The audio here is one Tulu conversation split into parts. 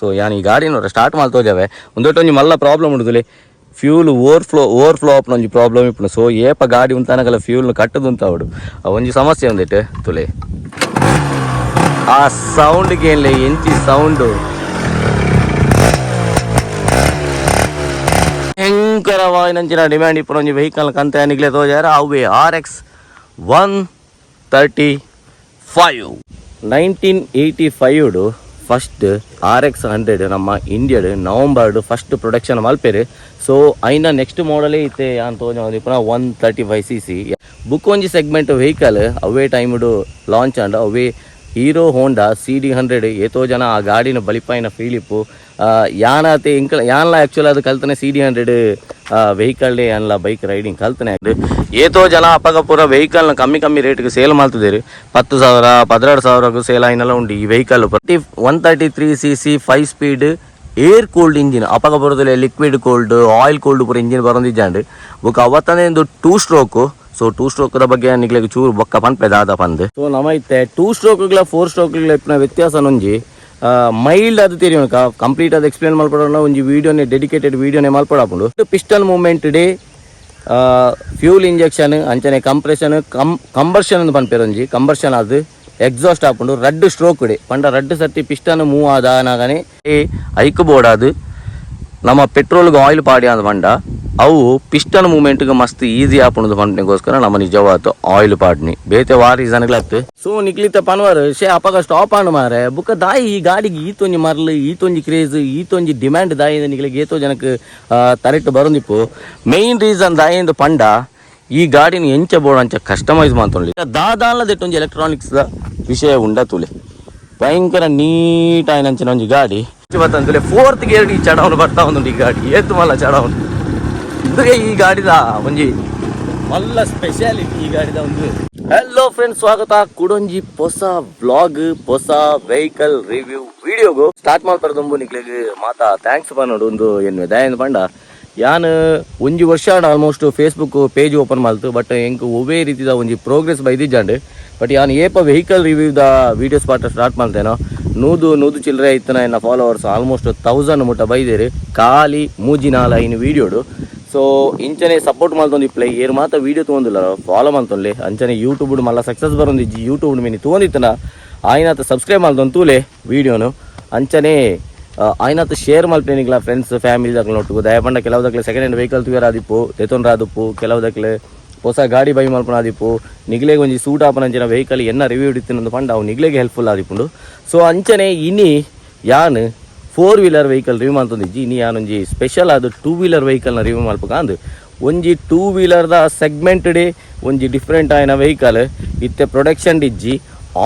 So ಯಾನ್ ಈ ಗಾಡಿನ ಸ್ಟಾರ್ಟ್ ಮಲ್ತೋಜವೆ ಒಂದೊಟ್ಟೊಂಜಿ ಮಲ್ಲ ಪ್ರಾಬ್ಲಮ್ ಉಂಡುದುಲೆ fuel over flow ಆಪುನ ಒಂಜಿ ಪ್ರಾಬ್ಲಮ್ ಇಪ್ಪುಂಡು. ಸೊ ಏಪ ಗಾಡಿ ಉಂತಾನಗಲ ಫ್ಯೂಲ್ ಕಟ್ಟದು ಉಂತಾವಡು ಒಂಜಿ ಸಮಸ್ಯೆ ಒಂದಿಟ್ಟು ತುಲೆ. ಆ ಸೌಂಡ್ ಗೇನ್ಲೆ ಎಂಚಿ ಸೌಂಡ್ ಭಯಂಕರವಾಯಿನಂಚಿನ ಡಿಮ್ಯಾಂಡ್ ಇಪ್ಪುನ ಒಂಜಿ ವೆಹಿಕಲ್ ಕಂತೆ ನಿಗ್ಲೆ ತೋಜಾರ ಅವ್ವೆ RX 135. 1985 first RX 100 ನಮ್ಮ ಇಂಡಿಯಾಡ್ November first production ಮಲ್ಪೆರು. So ಐನ ನೆಕ್ಸ್ಟ್ ಮಾಡಲೇ ಇತ್ತೆ ಯಾನ್ ತೋಜ ಇಪ್ಪುನ 135 cc. ಬುಕ್ ಒಂಜಿ ಸೆಗ್ಮೆಂಟ್ ವೆಹಿಕಲ್ ಅವೇ ಟೈಮ್ಡು ಲಾಂಚ್ ಆಂಡ್. ಅವೇ hero Honda CD 100. ಏತೋ ಜನ ಆ ಗಾಡಿನ ಬಲಿಪಾಯಿನ ಫೀಲಿಪ್ಪು. ಯಾನಾತೆ ಇಂಕಲ್ ಯಾನ್ಲ ಆ್ಯಕ್ಚುಲ್ ಅದು ಕಲ್ತನೆ CD 100 vehicle. ಯಾನ್ಲ bike riding ಕಲ್ತನೆ. ಏತೋ ಜನ ಅಪಗ ಪೂರ ವೆಹಿಕಲ್ನ ಕಮ್ಮಿ ಕಮ್ಮಿ ರೇಟ್ಗೆ ಸೇಲ್ ಮಾಡ್ತಿದ್ದೀರಿ. 10,000, 12,000ಕ್ಕೂ ಸೇಲ್ ಆಯ್ನೆಲ್ಲ ಉಂಡು ಈ vehicle. 133 cc, 5 speed, air cooled engine. ಅಪಗ ಬರೋದಿಲ್ಲ liquid cooled, oil cooled ಪೂರ ಇಂಜಿನ್ ಬರೋದಿಜ್ಜಾಂಡ್. ಬೊಕ ಅವತ್ತನೇ ಒಂದು two stroke. So two ಸ್ಟ್ರೋಕ್ದ ಬಗ್ಗೆ ನಿಗ್ಲೆಗ್ ಚೂರು ಬೊಕ್ಕ ಪನ್ಪೆ ದಾದ ಪಂದ್. ಸೊ ನಮ್ಮ ಇತ್ತೆ ಟೂ ಸ್ಟ್ರೋಕ್ಗಳ ಫೋರ್ ಸ್ಟ್ರೋಕ್ಗಳ ಇಪ್ಪುನ ವ್ಯತ್ಯಾಸ ಒಂಜಿ ಮೈಲ್ಡ್ ಅದು ತೆರಿಯುವ ಕಂಪ್ಲೀಟ್ ಅದು ಎಕ್ಸ್ಪ್ಲೇನ್ ಮಲ್ಪಡೋಣ ಒಂಜಿ ವೀಡಿಯೋನೆ, ಡೆಡಿಕೇಟೆಡ್ ವೀಡಿಯೋನೆ ಮಲ್ಪಡಾಪುಂಡು. Piston movement day fuel injection ಅಂಚನೆ ಕಂಪ್ರೆಷನ್ ಕಂಬರ್ಷನ್ ಅಂತ ಪನ್ಪೆರ್. ಒಂಜಿ ಕಂಬರ್ಷನ್ ಅದು ಎಕ್ಸಾಸ್ಟ್ ಆಪುಂಡು. ರಡ್ಡ್ ಸ್ಟ್ರೋಕ್ ಡೆ ಪಂಡ ರಡ್ಡ್ ಸರ್ತಿ ಪಿಸ್ಟನ್ ಮೂವ್ ಆದಾನಗನೆ ಐಕ್ ಬೋಡಾದು ನಮ್ಮ ಪೆಟ್ರೋಲ್ಗೆ ಆಯಿಲ್ ಪಾಡಿ ಅಂದ್ ಪಂಡ ಅವು ಪಿಸ್ಟನ್ ಮೂವ್ಮೆಂಟ್ಗೆ ಮಸ್ತ್ ಈಸಿ ಆಪುಂಡು ಪನ್ಪನೆಗೋಸ್ಕರ ನಮ್ಮ ನಿಜವಾದ ಆಯಿಲ್ ಪಾಡ್ನಿ, ಬೇತೆ ವಾ ರೀಸನ್ಗಳತ್ತು. ಸೊ ನಿಕ್ಲಿತ ಪನ್ವರ್ ಶೇ ಅಪಗ ಸ್ಟಾಪ್ ಆಂಡ್ ಮಾರೆ. ಬುಕ್ಕ ದಾಯಿ ಈ ಗಾಡಿಗೆ ಈತೊಂಜಿ ಮರ್ಲು, ಈತೊಂಜಿ ಕ್ರೇಜ್, ಈತೊಂಜಿ ಡಿಮ್ಯಾಂಡ್ ದಾಯಿ ನಿಕ್ಲಿಗೆ ಏತೋ ಜನಕ್ಕೆ ತಲೆಟ್ ಬರೊಂದಿಪ್ಪು. ಮೇನ್ ರೀಸನ್ ದಾಯಿಂದ ಪಂಡ ಈ ಗಾಡಿನ ಎಂಚ ಬೋಡ ಅಂಚ ಕಸ್ಟಮೈಸ್ ಮಾತೊಂಡು. ದಾದಾಲ ಒಂಜಿ ಎಲೆಕ್ಟ್ರಾನಿಕ್ಸ್ the ವಿಷಯ ಉಂಡ ತುಲೆ. ಭಯಂಕರ ನೀಟ್ ಆಯ್ನಂಚಿನ ಒಂಜಿ ಗಾಡಿ ಬತ್ತಂತಲೆ. ಫೋರ್ತ್ ಗೇರ್ ಈ ಚಡವನು ಬರ್ತಾ ಉಂಟು ಈ ಗಾಡಿ. ಏತು ಮಲ್ಲ ಚಡವನು ಇಂದುಗೆ ಈ ಗಾಡಿದ ಒಂಜಿ ಮಲ್ಲ ಸ್ಪೆಷಾಲಿಟಿ ಈ ಗಾಡಿದ ಒಂದು. ಹಲೋ ಫ್ರೆಂಡ್ಸ್, ಸ್ವಾಗತ ಕುಡೊಂಜಿ ಹೊಸ ವ್ಲಾಗ್, ಹೊಸ ವೆಹಿಕಲ್ ರಿವ್ಯೂ ವಿಡಿಯೋಗು. ಸ್ಟಾರ್ಟ್ ಮಾಡ್ತಾರೆ ದುಂಬು ನಿಕ್ಲೆಗ್ ಮಾತಾ thanks ಪನ್ನೋಡು ಒಂದು ಎನ್ವೆ. ದಯಂದ್ ಪಂಡ ಯಾನ್ ಒಂಜಿ ವರ್ಷ almost Facebook page open ಮಲ್ತು, but ಎಂಕ್ ಒವ್ವೇ ರೀತಿದ ಒಂಜಿ ಪ್ರೋಗ್ರೆಸ್ ಬೈದಿಜ್ಜಾಂಡ್. ಬಟ್ ಯಾನ್ ಏಪ ವೆಹಿಕಲ್ ರಿವ್ಯೂ the videos ಪಾಟ ಸ್ಟಾರ್ಟ್ ಮಾಡ್ತೇನೋ, ನೂದು ನೂದು ಚಿಲ್ಲರೆ ಇತ್ತನ ಎನ್ನ ಫಾಲೋವರ್ಸ್, ಆಲ್ಮೋಸ್ಟ್ 1000 ಮುಟ್ಟ ಬೈದೇರು ಖಾಲಿ ಮೂಜಿ ನಾಲ್ ಐನು ವೀಡಿಯೋಡು. ಸೊ ಇಂಚನೆ ಸಪೋರ್ಟ್ ಮಲ್ತೊಂದು ಇಪ್ಲೆ. ಏರ್ ಮಾತ ವೀಡಿಯೋ ತಗೊಂದಿಲ್ಲ, ಫಾಲೋ ಮಲ್ತೊನ್ಲೆ. ಅಂಚನೆ ಯೂಟ್ಯೂಬ್ ಮಲ್ಲ ಸಕ್ಸಸ್ ಬರೊಂದಿಜ್ಜಿ. ಯೂಟ್ಯೂಬ್ ಮಿನಿ ತಗೊಂದಿತ್ತನ ಆಯ್ನಾತ ಸಬ್ಸ್ಕ್ರೈಬ್ ಮಲ್ತೊಂದು ತೂಲೆ ವೀಡಿಯೋನು. ಅಂಚನೆ ಆಯ್ನಾತ ಶೇರ್ ಮಲ್ಪೇನಿಗ್ಲ ಫ್ರೆಂಡ್ಸ್, ಫ್ಯಾಮಿಲಿ ದಕ್ಲು ಒಟ್ಟುಗು. ದಯಪಂಡ ಕೆಲವು ದಕ್ಲೆ second hand vehicle ತೂಯರ ಆದಿಪ್ಪು, ತೆತೊನ್ ರಾದಿಪ್ಪು, ಕೆಲವು ದಕ್ಲೆ ಹೊಸ ಗಾಡಿ ಬೈ ಮಲ್ಪನ ಆದಿಪ್ಪು. ನಿಗ್ಲೆಗ್ ಒಂಜಿ ಸೂಟ್ ಆಪನಂಚಿನ ವೆಹಿಕಲ್ ಎನ್ನ ರಿವ್ಯೂ ಇತ್ತಿನ ಪಂಡ ಅವು ನಿಗ್ಲೆಗ್ ಹೆಲ್ಪ್ಫುಲ್ ಆದಿಪ್ಪುಂಡು. ಸೊ ಅಂಚನೆ ಇನಿ ಯಾನ್ four wheeler vehicle review ಮಲ್ತೊಂದಿಜ್ಜಿ. ಇನಿ ಯಾನೊಂಜಿ ಸ್ಪೆಷಲ್ ಅದು ಟೂ ವೀಲರ್ ವೆಹಿಕಲ್ನ ರಿವ್ಯೂ ಮಲ್ಪಕ ಅಂದ್. ಒಂಜಿ ಟೂ ವೀಲರ್ದ ಸೆಗ್ಮೆಂಟ್ ಡೇ ಒಂಜಿ ಡಿಫ್ರೆಂಟ್ ಆಯ್ನ ವೆಹಿಕಲ್. ಇತ್ತೆ ಪ್ರೊಡಕ್ಷನ್ ಇಜ್ಜಿ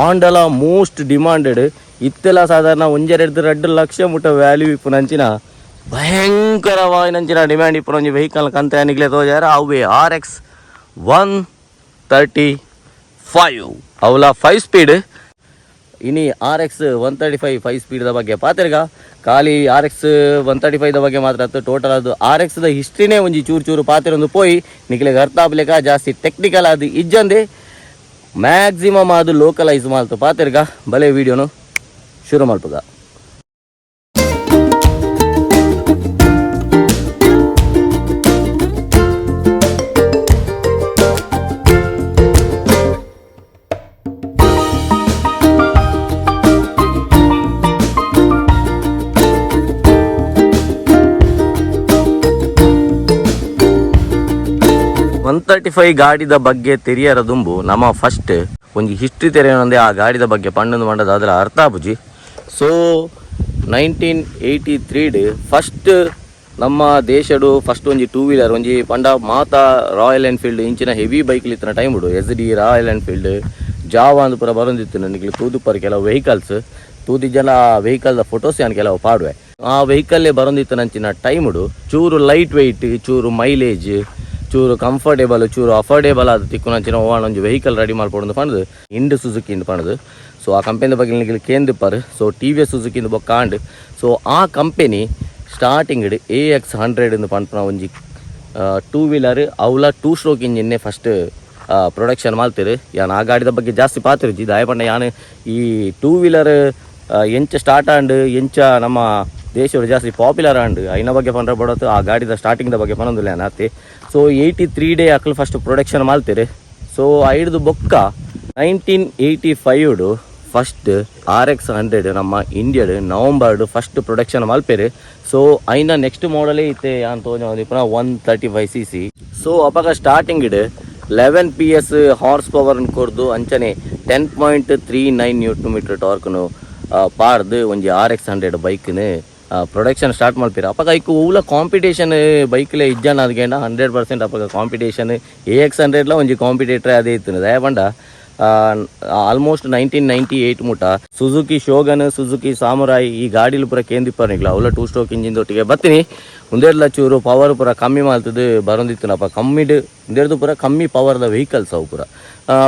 ಆಂಡಲ ಮೋಸ್ಟ್ ಡಿಮಾಂಡೆಡ್. ಇತ್ತೆಲ್ಲ ಸಾಧಾರಣ ಒಂಜೆರಡು 2 ಲಕ್ಷ ಮುಟ್ಟ ವ್ಯಾಲ್ಯೂ ಇಪ್ಪುನಂಚಿನ ಭಯಂಕರವಾಯಿನಂಚಿನ ಡಿಮ್ಯಾಂಡ್ ಇಪ್ಪುನ ಒಂಜಿ ವೆಹಿಕಲ್ ಕಂತೆ ನಿಗ್ಲೆ ತೋಜಾರ. ಅವ್ವೆ RX 135, ಅವಲ 5 ಸ್ಪೀಡ್. ಇನಿ RX 135 5 ಸ್ಪೀಡ್ದ ಬಗ್ಗೆ ಪಾತೆರ್ಗ. ಖಾಲಿ RX 135 the ಬಗ್ಗೆ ಮಾತ್ರ ಟೋಟಲ್ ಅದು R X the ಹಿಸ್ಟ್ರಿನೇ ಒಂಜಿ ಚೂರು ಚೂರು ಪಾತೆರೊಂದು ಪೋಯಿ ನಿಕ್ಲೆಗ್ ಅರ್ಥ ಆಪ್ಲೆಕ. ಜಾಸ್ತಿ ಟೆಕ್ನಿಕಲ್ ಅದು ಇಜ್ಜಂದೆ ಮ್ಯಾಕ್ಸಿಮಮ್ ಅದು ಲೋಕಲೈಸ್ ಮಾಲ್ತು ಪಾತೆರ್ಗ. ಬಲೆ ವಿಡಿಯೋನು ಶುರು ಮಲ್ಪುಗ. 135 ಗಾಡಿದ ಬಗ್ಗೆ ತೆರಿಯರ ದುಂಬು ನಮ್ಮ ಫಸ್ಟ್ ಒಂಜಿ ಹಿಸ್ಟ್ರಿ ತೆರೆಯೊಂದೇ ಆ ಗಾಡಿದ ಬಗ್ಗೆ ಪಂಡೊಂದು ಮಂಡದ ಅದರ ಅರ್ಥ ಆಪುಜಿ. ಸೊ 1983ಡ್ ಫಸ್ಟ್ ನಮ್ಮ ದೇಶಡು ಫಸ್ಟ್ ಒಂಜಿ ಟೂ ವೀಲರ್ ಒಂಜಿ ಪಂಡ ಮಾತಾ ರಾಯಲ್ ಎನ್ಫೀಲ್ಡ್ ಇಂಚಿನ ಹೆವಿ ಬೈಕ್ ಇತ್ತಿನ time ಉಡು. SD, royal Enfield, Java ಅಂದ್ ಪೂರ ಬರೊಂದಿತ್ತು. ನಿಕ್ಲೆ ತೂದುಪ್ಪರ್ ಕೆಲವು ವೆಹಿಕಲ್ಸ್ ತೂದಿಜ್ಜಲ ವೆಹಿಕಲ್ the photos ಯಾನ್ ಕೆಲವು ಪಾಡುವೆ. ಆ ವೆಹಿಕಲ್ಲೇ ಬರೊಂದಿತ್ತು ನಂಚಿನ ಟೈಮುಡು ಚೂರು ಲೈಟ್ ವೆಯ್ಟ್, ಚೂರು ಮೈಲೇಜ್, ಚೂರು ಕಂಫರ್ಟೇಬಲ್, ಚೂರು ಅಫೋರ್ಡೇಬಲ್ ಆದ ತಿಕ್ಕುನಂಚಿನ ಒಂಜಿ ವೆಹಿಕಲ್ ರೆಡಿ ಮಲ್ಪೊಡು ಪಂಡ್ದು ಇಂಡ್ ಸುಜುಕಿ ಇಂದ್ ಪಂಡ್ದು. ಸೊ ಆ ಕಂಪೆನಿ ಬಗ್ಗೆ ನಿಕ್ಲೆ ಕೇಂದಿಪ್ಪರ್. ಸೊ ಟಿವಿಎಸ್ ಸುಜುಕಿಂದ ಬೊಕ್ಕ ಆಂಡ್. ಸೊ ಆ company starting AX 100 ಇಂದು ಪನ್ಪುನ ಒಂಜಿ ಟೂ ವೀಲರ್, ಅವ್ಲ ಟೂ ಸ್ಟ್ರೋಕ್ ಇಂಜಿನ್ನೇ ಫಸ್ಟ್ ಪ್ರೊಡಕ್ಷನ್ ಮಲ್ತೆರ್. ಯಾನ್ ಆ ಗಾಡಿದ ಬಗ್ಗೆ ಜಾಸ್ತಿ ಪಾತೆರುಜಿ. ದಾಯೆ ಪಂಡ ಯಾನ್ ಈ ಟೂ ವೀಲರ್ ಎಂಚ ಸ್ಟಾರ್ಟ್ ಆಂಡ್, ಎಂಚ ನಮ್ಮ ದೇಶದ ಜಾಸ್ತಿ ಪಾಪ್ಯುಲರ್ ಆಂಡ್, ಐನ ಬಗ್ಗೆ ಪಂಡ್ರ ಬಡತ್ತು. ಆ ಗಾಡಿದ ಸ್ಟಾರ್ಟಿಂಗ್ the ಬಗ್ಗೆ ಪನೊಂದಿಲ್ಲ ಅತ್ತೆ. ಸೊ 83 ಡೇ ಅಕ್ಲು ಫಸ್ಟ್ ಪ್ರೊಡಕ್ಷನ್ ಮಾಡ್ತೀರಿ. ಸೊ ಐಡ್ದು ಬೊಕ್ಕ 1985 first RX 100 ನಮ್ಮ ಇಂಡಿಯಾಡ್ November first production ಮಲ್ಪೇರು. So ಐನ ನೆಕ್ಸ್ಟ್ ಮಾಡಲೇ ಇತ್ತೆ ಯಾನ್ ತೋಜ 135 cc. So ಅಪಗ ಸ್ಟಾರ್ಟಿಂಗ್ ಇಡ್ 11 PS horse power ಕೊರ್ದು, ಅಂಚನೆ 10.39 newton meter ಟಾರ್ಕ್ನು ಪಾರ್ದು ಒಂಜಿ RX 100 ಬೈಕ್ನು production start ಮಲ್ಪೇರು. ಅಪಗ ಐಕ್ ಒವ್ಲ ಕಾಂಪಿಟೇಷನ್ ಬೈಕ್ಲೆ ಇಜ್ಜಾನ ಅದಕ್ಕೆ 100%. ಅಪಗ ಕಾಂಪಿಟೇಷನ್ ಎಎಕ್ಸ್ ಹಂಡ್ರೆಡ್ಲ ಒಂಜಿ ಕಾಂಪಿಟೇಟರ್ ಅದೇ ಇತ್ತು. ದಯಪಂಡ almost 1998 ಮುಟ Suzuki Shogun, Suzuki samurai ಈ ಗಾಡಿಲು ಪೂರ ಕೇಂದಿಪ್ಪನಿಗ್ಲ. ಅವಲ two stroke engine ದೊಟ್ಟಿಗೆ ಬತ್ತೀನಿ. ಉಂದೆರ್ಲ ಚೂರು ಪವರ್ ಪೂರ ಕಮ್ಮಿ ಮಾಲ್ತದ್ದು ಬರೊಂದಿತ್ತನಪ್ಪ. ಕಮ್ಮಿಡ್ ಉಂದೆರ್ದು ಪೂರ ಕಮ್ಮಿ ಪವರ್ದ ವೆಹಿಕಲ್ಸ್ ಅವು ಪೂರ.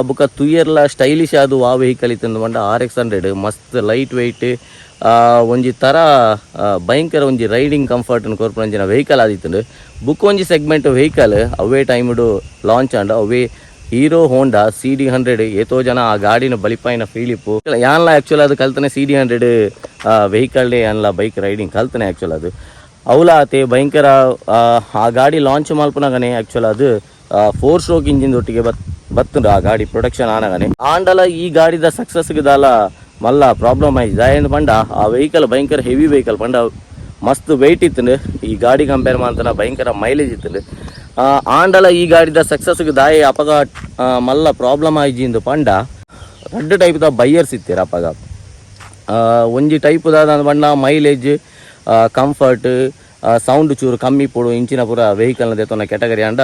ಬುಕ್ಕ ತುಯ್ಯರ್ಲ ಸ್ಟೈಲಿಶ್ ಅದು ಆ ವೆಹಿಕಲ್ ಇತ್ತು ಪಂಡ RX 100. ಮಸ್ತ್ ಲೈಟ್ ವೆಯ್ಟ್, ಒಂಜಿ ತರ ಭಯಂಕರ ಒಂಜಿ ರೈಡಿಂಗ್ ಕಂಫರ್ಟ್ ಕೊರ್ಪುನಂಚಿನ ವೆಹಿಕಲ್ ಆದಿತ್ತುಂಡು. ಬುಕ್ ಒಂಜಿ ಸೆಗ್ಮೆಂಟ್ ವೆಹಿಕಲ್ ಅವೇ ಟೈಮ್ಡು ಲಾಂಚ್ ಆಂಡ್, ಅವೇ hero Honda CD 100. ಏತೋ ಜನ ಆ ಗಾಡಿನ ಬಲಿಪಾಯಿನ ಫೀಲಿಪ್ಪು. ಯಾನ್ಲ ಆ್ಯಕ್ಚುಲ್ ಅದು ಕಲ್ತನೆ CD 100 vehicle ಯಾನ್ಲ bike riding ಕಲ್ತನೆ actual ಅದು. ಅವಲ ಆತೆ ಭಯಂಕರ ಆ ಗಾಡಿ ಲಾಂಚ್ ಮಲ್ಪನಾಗನೆ ಆ್ಯಕ್ಚುಲ್ ಅದು four stroke engine ಒಟ್ಟಿಗೆ ಬತ್ತುಂಡು ಆ ಗಾಡಿ ಪ್ರೊಡಕ್ಷನ್ ಆನಗನೆ. ಆಂಡಲ ಈ ಗಾಡಿದ ಸಕ್ಸಸ್ ದಾಲ ಮಲ್ಲ ಪ್ರಾಬ್ಲಮ್ ಆಯ್ತು. ದಾಯಂದ್ ಪಂಡ ಆ ವೆಹಿಕಲ್ ಭಯಂಕರ ಹೆವಿ ವೆಹಿಕಲ್ ಪಂಡ ಮಸ್ತ್ ವೆಯ್ಟ್ ಇತ್ತು. ಈ ಗಾಡಿ ಕಂಪೇರ್ ಮಾಡ್ತಾನ ಭಯಂಕರ ಮೈಲೇಜ್ ಇತ್ತು. ಆಂಡಲ ಈ ಗಾಡಿದ ಸಕ್ಸಸ್ಗೆ ದಾಯಿ ಅಪಗ ಮಲ್ಲ ಪ್ರಾಬ್ಲಮ್ ಆಯ್ಜಿಂದು ಪಂಡ ರಡ್ಡ್ ಟೈಪ್ದ ಬೈಯರ್ಸ್ ಇತ್ತೀರ ಅಪಗ. ಒಂಜಿ ಟೈಪ್ ದಾದ ಪಂಡ mileage, comfort, sound ಚೂರು ಕಮ್ಮಿ ಪೋಡು ಇಂಚಿನ ಪೂರ ವೆಹಿಕಲ್ನ ದೆತ್ತೊನ ಕೆಟಗರಿ ಅಂಡ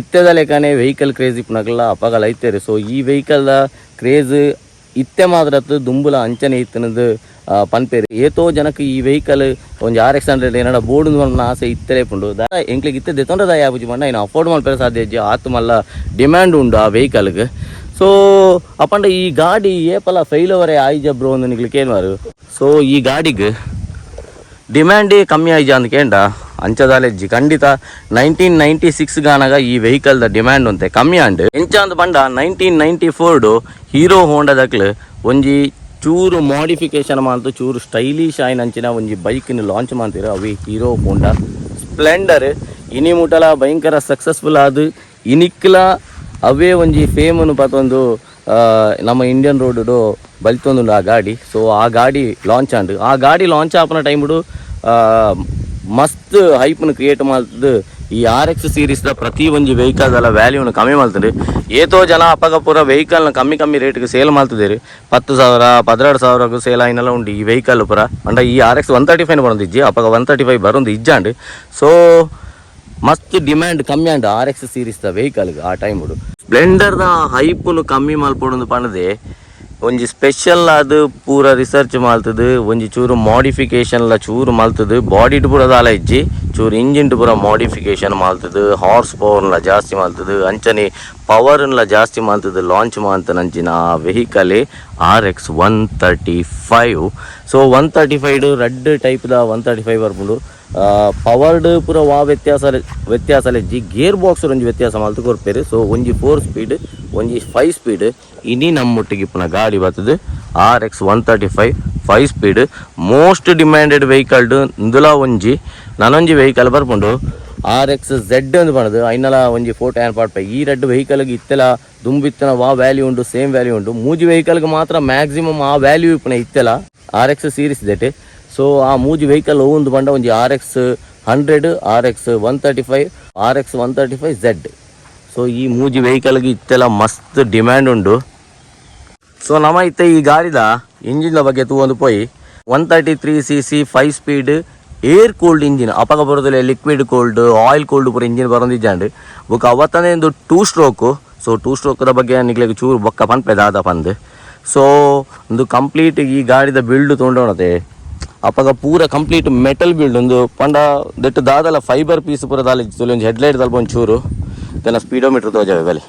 ಇತ್ತೆದ ಲೆಕ್ಕನೆ ವೆಹಿಕಲ್ ಕ್ರೇಜ್ ಇಪ್ಪುನಗಲ ಅಪಗಲ ಇತ್ತೇರು. ಸೊ ಈ ವೆಹಿಕಲ್ದ ಕ್ರೇಜ್ ಇತ್ತೆ ಮಾತ್ರ ದುಂಬುಲ ಅಂಚನೆ ಇತ್ತನದು ಪನ್ಪೇರು. ಏತೋ ಜನಕ್ಕೆ ಈ ವೆಹಿಕಲ್ ಒಂಜಿ RX 100 ಏನಡ ಬೋರ್ಡ್ ಆಸೆ ಇತ್ತಲೇ ಪುಂಡು. ಎಂಕ್ಲಿಗೆ ಇತ್ತೆ ದೆತ್ತೊಂಡ ಯಾಪುಜಿ ಪಂಡ ಇನ್ನು ಅಫೋರ್ಡ್ ಮಲ್ಪೆರೆ ಸಾಧ್ಯ ಇಜ್ಜಿ. ಆತು ಮಲ್ಲ ಡಿಮ್ಯಾಂಡ್ ಉಂಡು ಆ ವೆಹಿಕಲ್ಗೆ. ಸೊ ಅಪಂಡ ಈ ಗಾಡಿ ಏಪಲ ಫೈಲ್ ಓವರೇ ಆಯ್ಜ ಬ್ರೋ ಒಂದು ನಿಗ್ಲಿಕ್ಕೆ ಏನ್ವಾರು? ಸೊ ಈ ಗಾಡಿಗೆ ಡಿಮ್ಯಾಂಡೇ ಕಮ್ಮಿ ಆಯ್ಜ ಅಂದ್ಕೇಂಡ ಅಂಚದಾಲೆಜ್ಜಿ. ಖಂಡಿತ 1996 ಗಾನಗ ಈ ವೆಹಿಕಲ್ the demand ಅಂತೆ ಕಮ್ಮಿ ಆಂಡ್. ಎಂಚ ಅಂದ್ ಪಂಡ 1994 ಹೀರೋ ಹೋಂಡಾದಕ್ಲು ಒಂಜಿ ಚೂರು ಮಾಡಿಫಿಕೇಶನ್ ಮಾಲ್ತು ಚೂರು ಸ್ಟೈಲಿಶ್ ಆಯ್ನಂಚಿನ ಒಂಜಿ ಬೈಕ್ನ ಲಾಂಚ್ ಮಾಡ್ತೀರ. ಅವಿ hero Honda Splendor. ಇನಿ ಮುಟಲ ಭಯಂಕರ ಸಕ್ಸಸ್ಫುಲ್ ಆದು ಇನಿಕ್ಲ ಅವೇ ಒಂಜಿ ಫೇಮನು ಪತೊಂದು ನಮ್ಮ ಇಂಡಿಯನ್ ರೋಡ್ ಬಲಿತೊಂದುಂಡು ಆ ಗಾಡಿ. ಸೊ ಆ ಗಾಡಿ ಲಾಂಚ್ ಆಂಡ್. ಆ ಗಾಡಿ ಲಾಂಚ್ ಆಪನ ಟೈಮ್ಡು ಮಸ್ತ್ ಹೈಪ್ನ ಕ್ರಿಯೇಟ್ ಮಾಡ್ತದ್ದು. ಈ RX ಸೀರೀಸ್ದ ಪ್ರತಿ ಒಂಜಿ ವೆಹಿಕಲ್ ದಲ ವ್ಯಾಲ್ಯೂನ ಕಮ್ಮಿ ಮಾಡ್ತದೆ. ಏತೋ ಜನ ಅಪಗ ಪೂರ ವೆಹಿಕಲ್ನ ಕಮ್ಮಿ ಕಮ್ಮಿ ರೇಟ್ಗೆ ಸೇಲ್ ಮಾಡ್ತಿದ್ದೀರಿ. 10,000, 12,000ಕ್ಕೆ ಸೇಲ್ ಆಯ್ನೆಲ್ಲ ಉಂಡು ಈ ವೆಹಿಕಲ್ ಪೂರ. ಅಂಡ ಈ RX 135 ಬರೋದು ಇಜ್ಜಿ. ಅಪಗ 135 ಬರೋದು ಇಜ್ಜಾಂಡ್. ಸೊ ಮಸ್ತ್ ಡಿಮ್ಯಾಂಡ್ ಕಮ್ಮಿ and RX series the vehicle ಆ ಟೈಮ್. ಸ್ಪ್ಲೆಂಡರ್ದ ಹೈಪುನು ಕಮ್ಮಿ ಮಲ್ಪೊಡು ಪಂಡದೆ ಒಂಜಿ ಸ್ಪೆಷಲ್ ಅದು ಪೂರ ರಿಸರ್ಚ್ ಮಾಲ್ತದು. ಒಂಜಿ ಚೂರು ಮಾಡಿಫಿಕೇಶನ್ ಲ ಚೂರು ಮಲ್ತದು. ಬಾಡಿ ಪೂರ ದಾಲ ಇಜ್ಜಿ, ಚೂರು ಇಂಜಿನ್ ಪೂರ ಮಾಡಿಫಿಕೇಶನ್ ಮಾಲ್ತದು, ಹಾರ್ಸ್ ಪವರ್ಲ ಜಾಸ್ತಿ ಮಾಲ್ತದು, ಅಂಚನೆ ಪವರ್ನ್ಲ ಜಾಸ್ತಿ ಮಾಲ್ತದು ಲಾಂಚ್ ಮಾಲ್ತನಂಚಿನ vehicle RX 135. So 135 ರಡ್ಡ್ ಟೈಪ್ದ 135 ಬರ್ಪುಂಡು. ಪವರ್ಡ್ ಪೂರ ವಾ ವ್ಯತ್ಯಾಸ ವ್ಯತ್ಯಾಸ ಇಜ್ಜಿ. ಗೇರ್ ಬಾಕ್ಸ್ ಒಂಜಿ ವ್ಯತ್ಯಾಸ ಮಲ್ತು ಕೊರ್ಪೇರು. ಸೊ ಒಂಜಿ ಫೋರ್ ಸ್ಪೀಡ್, ಒಂಜಿ ಫೈವ್ ಸ್ಪೀಡ್. ಇನಿ ನಮ್ಮೊಟ್ಟಿಗೆ ಇಪ್ಪುನ ಗಾಡಿ ಬರ್ತದೆ RX 135 five speed. Most demanded vehicle ಇಂದುಲ ಒಂಜಿ. ನನೊಂಜಿ ವೆಹಿಕಲ್ ಬರ್ಪುಂಡು RX Z ಅಂದ್ ಪಂಡದು. ಐನಲ ಒಂಜಿ ಫೋಟೋ ಏನ್ ಪಾಡ್ಪೆ. ಈ ರಡ್ಡ್ ವೆಹಿಕಲ್ಗೆ ಇತ್ತೆಲ ದುಂಬಿತ್ತನ ವಾ ವ್ಯಾಲ್ಯೂ ಉಂಡು, ಸೇಮ್ ವ್ಯಾಲ್ಯೂ ಉಂಡು. ಮೂಜಿ ವೆಹಿಕಲ್ಗೆ ಮಾತ್ರ ಮ್ಯಾಕ್ಸಿಮಮ್ ಆ ವ್ಯಾಲ್ಯೂ ಇಪ್ಪುನ ಇತ್ತೆಲ RX series ದೆಟ್. So ಆ ಮೂಜಿ ವೆಹಿಕಲ್ ಒಂದು ಪಂಡ ಒಂಜಿ RX 100, RX 135, RX 135Z. So ಈ ಮೂಜಿ ವೆಹಿಕಲ್ಗೆ ಇತ್ತೆಲ ಮಸ್ತ್ ಡಿಮ್ಯಾಂಡ್ ಉಂಡು. ಸೊ ನಮ್ಮ ಇತ್ತೆ ಈ ಗಾಡಿದ ಇಂಜಿನ್ ಬಗ್ಗೆ ತೂವೊಂದು ಪೋಯಿ. 133 cc five speed air cooled engine. ಅಪಗ ಬರೋದಿಲ್ಲ liquid cooled, oil cooled ಪೂರ ಇಂಜಿನ್ ಬರೋದಿಜ್ಜಾಂಡ್. ಬೊಕ ಅವತ್ತನೇ ಒಂದು two stroke. So two ಸ್ಟ್ರೋಕ್ದ ಬಗ್ಗೆ ನಿಗ್ಲೆಗ್ ಚೂರು ಬೊಕ್ಕ ಪನ್ಪೆ ದಾದ ಪಂದ್. ಸೊ ಒಂದು ಕಂಪ್ಲೀಟ್ ಈ ಗಾಡಿದ ಬಿಲ್ಡ್ ತೊಗೊಂಡೋಣತೆ. ಅಪಗ ಪೂರ complete metal build. ಒಂದು ಪಂಡ ದೆಟ್ಟು ದಾದಲ ಫೈಬರ್ ಪೀಸ್ ಪೂರ ದಾಲ ಇತ್ತು. ಒಂಜಿ ಹೆಡ್ಲೈಟ್ ದಲ್ಪ ಒಂಚೂರು ತನ್ನ ಸ್ಪೀಡೋಮೀಟರ್ ತೋಜವೆ ಬಲೆ.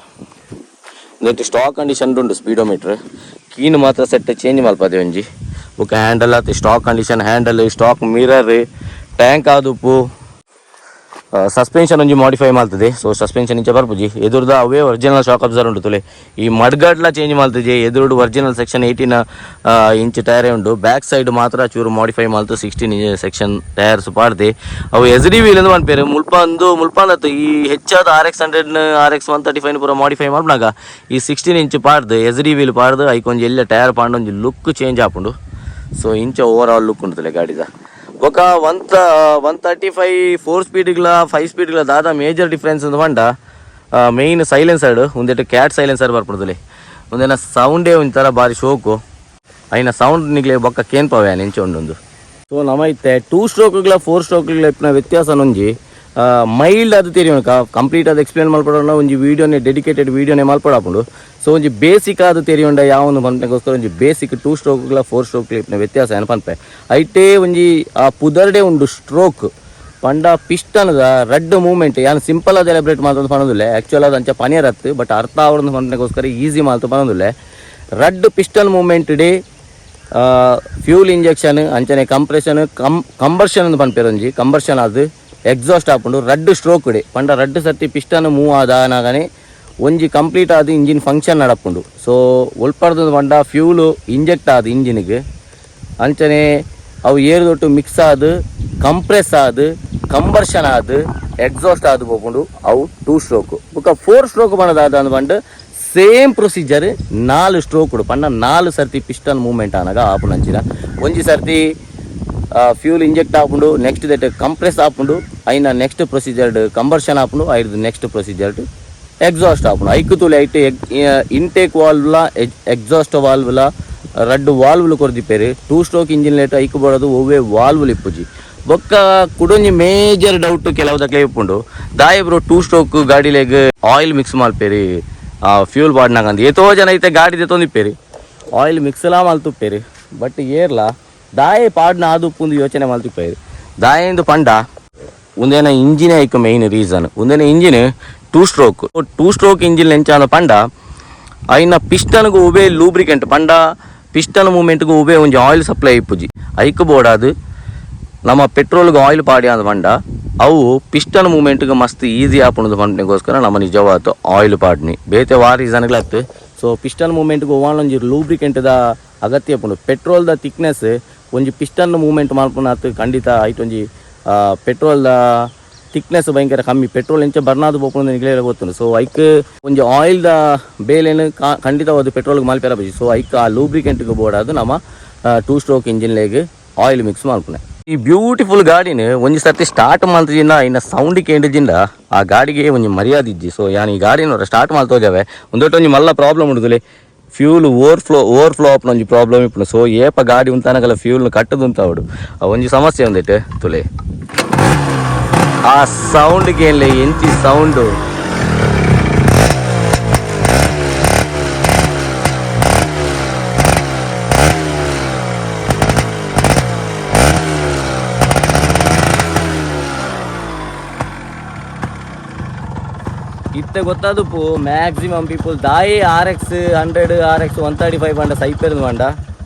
ನೆಟ್ ಸ್ಟಾಕ್ ಕಂಡೀಷನ್ ಉಂಟು. ಸ್ಪೀಡೋಮೀಟರ್ ಕೀನ್ ಮಾತ್ರ ಸೆಟ್ ಚೇಂಜ್ ಮಲ್ಪದೆ ಒಂಜಿ. ಬೊಕ ಹ್ಯಾಂಡಲ್ ಆತು stock condition handle, stock mirror, tank ಆದುಪ್ಪು. Suspension ಒಂಜಿ ಮಾಡಿಫೈ ಮಾಡ್ತದೆ. ಸೊ ಸಸ್ಪೆನ್ಷನ್ ಇಂಚ ಬರ್ಪುಜಿ. ಎದುರ್ದ ಅವೇ original shock absorber ಉಂಟು ತುಲೆ. ಈ ಮಡ್ಗಾಡ್ಲ ಚೇಂಜ್ ಮಾಡ್ತದೆ. ಎದುರುಡು original section 18 inch ಟೈರೇ ಉಂಡು. ಬ್ಯಾಕ್ ಸೈಡ್ ಮಾತ್ರ ಚೂರು ಮಾಡಿಫೈ ಮಾಡ್ತು 16 ಸೆಕ್ಷನ್ ಟೈರ್ಸ್ ಪಾಡ್ದೆ. ಅವು S D wheel ಪನ್ಪೇರು. ಮುಲ್ಪ ಒಂದು ಮುಲ್ಪ ಅಂದತ್ತು ಈ ಹೆಚ್ಚಾದ RX 100, RX 135 ಪೂರ ಮಾಡಿಫೈ ಮಾಡ್ನಾಗ ಈ 16 ಇಂಚ್ ಪಾಡ್ದು, S D wheel ಪಾಡ್ದು, ಐಕ್ ಒಂಜಿ ಎಲ್ಲ ಟೈರ್ ಪಾಂಡ್ ಒಂಜಿ ಲುಕ್ ಚೇಂಜ್ ಆಪುಂಡು. ಸೊ ಇಂಚ over all look ಉಂಟುಲೆ ಗಾಡಿದ. ಬೊಕ 1 135 ಫೋರ್ ಸ್ಪೀಡ್ಗಳ ಫೈವ್ ಸ್ಪೀಡ್ಗಳ ದಾದ ಮೇಜರ್ ಡಿಫ್ರೆನ್ಸ್ ಅಂತ ಪಂಡ, ಮೇಯ್ನ್ ಸೈಲೆನ್ಸರ್ ಒಂದೆಟ್ಟು ಕ್ಯಾಟ್ ಸೈಲೆನ್ಸರ್ ಬರ್ಪುಂಡುಲೆ. ಒಂದೇನ ಸೌಂಡೇ ಒಂಥರ ಬಾರಿ ಶೋಕು. ಐನ ಸೌಂಡ್ ನಿಗ್ಲೆ ಬೊಕ್ಕ ಕೇನ್ಪವೆ ನೆಂಚೆ ಉಂಡೊಂದು. ಸೊ ನಮ ಇತ್ತೆ ಟೂ ಸ್ಟ್ರೋಕ್ಗಳ ಫೋರ್ ಸ್ಟ್ರೋಕ್ಗಳ ಇಪ್ಪುನ ವ್ಯತ್ಯಾಸ ಒಂಜಿ ಮೈಲ್ಡ್ ಅದು ತೆರಿಯೋಣ. ಕಂಪ್ಲೀಟ್ ಅದು ಎಕ್ಸ್ಪ್ಲೇನ್ ಮಲ್ಪಡೋಣ, ಒಂಜಿ ವೀಡಿಯೋನೇ ಡೆಡಿಕೇಟೆಡ್ ವೀಡಿಯೋನೇ ಮಲ್ಪಡಾಪುಂಡು. ಸೊ ಒಂಜಿ ಬೇಸಿಕ್ ಆದ ತೆರಿಯೊಂಡ ಯಾವ ಒಂದು ಪನ್ಪೆಗೋಸ್ಕರ ಒಂಜಿ ಬೇಸಿಕ್ ಟೂ ಸ್ಟ್ರೋಕ್ಗಳ ಫೋರ್ ಸ್ಟ್ರೋಕ್ ಇಪ್ಪುನ ವ್ಯತ್ಯಾಸ ಏನು ಪನ್ಪೆ. ಐಟೇ ಒಂಜಿ ಆ ಪುದರ್ಡೆ ಉಂಡು. ಸ್ಟ್ರೋಕ್ ಪಂಡ ಪಿಸ್ಟನ್ದ ರಡ್ಡ್ ಮೂವ್ಮೆಂಟ್. ಯಾನ್ ಸಿಂಪಲ್ ಆದ ಎಲೆಬ್ರೇಟ್ ಮಾತ್ರ ಪನೊಂದುಲ್ಲೆ. ಆಕ್ಚುಲ್ ಅದು ಅಂಚ ಪನಿಯರತ್ತು, ಬಟ್ ಅರ್ಥ ಆವೊಂದು ಪನ್ಪೆಗೋಸ್ಕರ ಈಸಿ ಮಾಲ್ತು ಪನೊಂದುಲ್ಲೆ. ರಡ್ಡ್ piston movement day fuel injection ಅಂಚನೆ ಕಂಪ್ರೆಷನ್ ಕಂಬರ್ಷನ್ ಅಂತ ಪನ್ಪೇರು. ಒಂಜಿ ಕಂಬರ್ಷನ್ ಅದು ಎಕ್ಸಾಸ್ಟ್ ಆಪುಂಡು. ರಡ್ಡ್ ಸ್ಟ್ರೋಕ್ ಡೆ ಪಂಡ ರಡ್ಡ್ ಸರ್ತಿ ಪಿಸ್ಟನ್ ಮೂವ್ ಆದಾನಗನೆ ಒಂಜಿ ಕಂಪ್ಲೀಟ್ ಆದ ಇಂಜಿನ್ ಫಂಕ್ಷನ್ ನಡಪುಂಡು. ಸೊ ಒಲ್ಪರ್ದು ಪಂಡ ಫ್ಯೂಲು ಇಂಜೆಕ್ಟ್ ಆದ ಇಂಜಿನ್ಗೆ, ಅಂಚನೆ ಅವು ಏರ್ದೊಟ್ಟು ಮಿಕ್ಸ್ ಆದ್, ಕಂಪ್ರೆಸ್ ಆದ್, ಕಂಬರ್ಷನ್ ಆದ್, ಎಕ್ಸಾಸ್ಟ್ ಆದ್ ಪೋಪುಂಡು. ಅವು ಟೂ ಸ್ಟ್ರೋಕ್. ಬೊಕ್ಕ ಫೋರ್ ಸ್ಟ್ರೋಕ್ ಪಂಡ ಪಂಡ ಸೇಮ್ ಪ್ರೊಸೀಜರ್. ನಾಲ್ ಸ್ಟ್ರೋಕ್ ಪಂಡ ನಾಲ್ ಸರ್ತಿ ಪಿಸ್ಟನ್ ಮೂವ್ಮೆಂಟ್ ಆನಾಗ ಆಪುನಂಚಿನ. ಒಂಜಿ ಸರ್ತಿ ಫ್ಯೂಲ್ ಇಂಜೆಕ್ಟ್ ಆಪುಂಡು, next that compress ಆಪುಂಡು, ಐನ next procedure combustion ಆಪುಂಡು, ಐದು next procedure exhaust ಆಪುಂಡು. ಐಕ್ ತೂಲೆ, ಐಟ್ ಇಂಟೇಕ್ ವಾಲ್ವ್ಲ ಎಕ್ಸಾಸ್ಟ್ ವಾಲ್ವ್ಲ ರಡ್ಡು ವಾಲ್ವ್ಲು ಕೊರ್ದಿಪ್ಪೇರು. Two stroke engine late ಐಕ್ ಬೋಡದು ಒವ್ವೆ ವಾಲ್ವ್ಲು ಇಪ್ಪುಜಿ. ಬೊಕ್ಕ ಕುಡೊಂಜಿ ಮೇಜರ್ ಡೌಟ್ ಕೆಲವುದಕ್ಕೆ ಇಪ್ಪುಂಡು, ದಾಯೆ bro two stroke ಗಾಡಿಲೆಗ್ oil mix ಮಲ್ಪೇರಿ fuel ಪಾಡ್ನಾಗ? ಏತೋ ಜನ ಐತೆ ಗಾಡಿ ದೆತ್ತೊಂದಿಪ್ಪೇರಿ, ಆಯಿಲ್ ಮಿಕ್ಸ್ಲಾ ಮಲ್ತುಪ್ಪೇರಿ, ಬಟ್ ಏರ್ಲ ದಾಯೆ ಪಾಡ್ನ ಆದುಪ್ಪುಂದು ಯೋಚನೆ ಮಲ್ತಿಪ್ಪೇರಿ. ದಾಯೆಂದು ಪಂಡ ಒಂದೇನ ಇಂಜಿನೇ ಐಕ್ ಮೈನ್ ರೀಸನ್. ಒಂದೇನ engine two stroke. Two stroke engine ಎಂಚಾನ ಪಂಡ ಐನ ಪಿಸ್ಟನ್ಗೆ ಉಬೆ ಲೂಬ್ರಿಕೆಂಟ್ ಪಂಡ ಪಿಸ್ಟನ್ ಮೂವ್ಮೆಂಟ್ಗೆ ಉಬೆ ಒಂಜಿ ಆಯಿಲ್ ಸಪ್ಲೈ ಇಪ್ಪುಜಿ. ಐಕ್ ಬೋಡಾದು ನಮ್ಮ ಪೆಟ್ರೋಲ್ಗೆ ಆಯಿಲ್ ಪಾಡಿ ಅಂದ ಪಂಡ ಅವು ಪಿಸ್ಟನ್ ಮೂವ್ಮೆಂಟ್ಗೆ ಮಸ್ತ್ ಈಸಿ ಆಪುಂಡು ಪನ್ಪನೆಗೋಸ್ಕರ ನಮ್ಮ ನಿಜವಾದ ಆಯಿಲ್ ಪಾಡ್ನಿ. ಬೇತೆ ವಾ ರೀಸನ್ಗಳತ್ತು. ಸೊ ಪಿಸ್ಟನ್ ಮೂವ್ಮೆಂಟ್ಗೆ ಒಂಜಿ ಲೂಬ್ರಿಕೆಂಟ್ದ ಅಗತ್ಯ ಇಪ್ಪುಂಡು. ಪೆಟ್ರೋಲ್ದ ಥಿಕ್ನೆಸ್ ಒಂಜಿ ಪಿಸ್ಟನ್ ಮೂವ್ಮೆಂಟ್ ಮಲ್ಪುನಾತ್ ಖಂಡಿತ ಐಟ್ ಒಂಜಿ ಪೆಟ್ರೋಲ್ದ ಥಿಕ್ನೆಸ್ ಭಯಂಕರ ಕಮ್ಮಿ. ಪೆಟ್ರೋಲ್ ಎಂಚ ಬರ್ನಾದ್ ಪೋಪುಂಡು ನಿಗ್ಲೇ ಗೊತ್ತುಂಡು. ಸೊ ಐಕ್ ಒಂಜಿ ಆಯಿಲ್ದ ಬೇಲೆನು ಖಂಡಿತವಾದ ಪೆಟ್ರೋಲ್ಗೆ ಮಲ್ಪೆರ ಬಜಿ. ಸೊ ಐಕ್ ಆ ಲೂಬ್ರಿಕೆಂಟ್ಗೆ ಬೋಡಾದು ನಮ್ಮ two stroke engine leg oil mix ಮಲ್ಪುನೆ. ಈ ಬ್ಯೂಟಿಫುಲ್ ಗಾಡಿನ ಒಂಜಿ ಸರ್ತಿ ಸ್ಟಾರ್ಟ್ ಮಲ್ತಿಜಿಂದ ಇನ್ನ ಸೌಂಡ್ ಕೇಂದ್ರದಿಂದ ಆ ಗಾಡಿಗೆ ಒಂಜಿ ಮರ್ಯಾದೆ ಇಜ್ಜಿ. ಸೊ ಯಾನ್ ಈ ಗಾಡಿನ ಸ್ಟಾರ್ಟ್ ಮಲ್ತೋಜವೆ. ಒಂದೊಟ್ಟು ಒಂಜಿ ಮಲ್ಲ ಪ್ರಾಬ್ಲಮ್ ಉಂಡುದುಲೆ. Fuel over flow ಆಪುನ ಒಂಜಿ ಪ್ರಾಬ್ಲಮ್ ಇಪ್ಪುಂಡು. ಸೊ ಏಪ ಗಾಡಿ ಉಂತಾನಗಲ ಫ್ಯೂಲ್ ಕಟ್ಟದು ಉಂತಾವಡು, ಆ ಒಂಜಿ ಸಮಸ್ಯೆ ಒಂದಿಟ್ಟು ತುಲೆ. ಆ ಸೌಂಡ್ ಕೇನ್ಲೆ, ಎಂಚಿ ಸೌಂಡು! ಇತ್ತೆ ಗೊತ್ತಾದುಪ್ಪು ಮ್ಯಾಕ್ಸಿಮಮ್ ಪೀಪಲ್ ದಾಯಿ RX 100, RX 135 ಪಂಡ ಸೈಪೆರ್ದು ಪಂಡ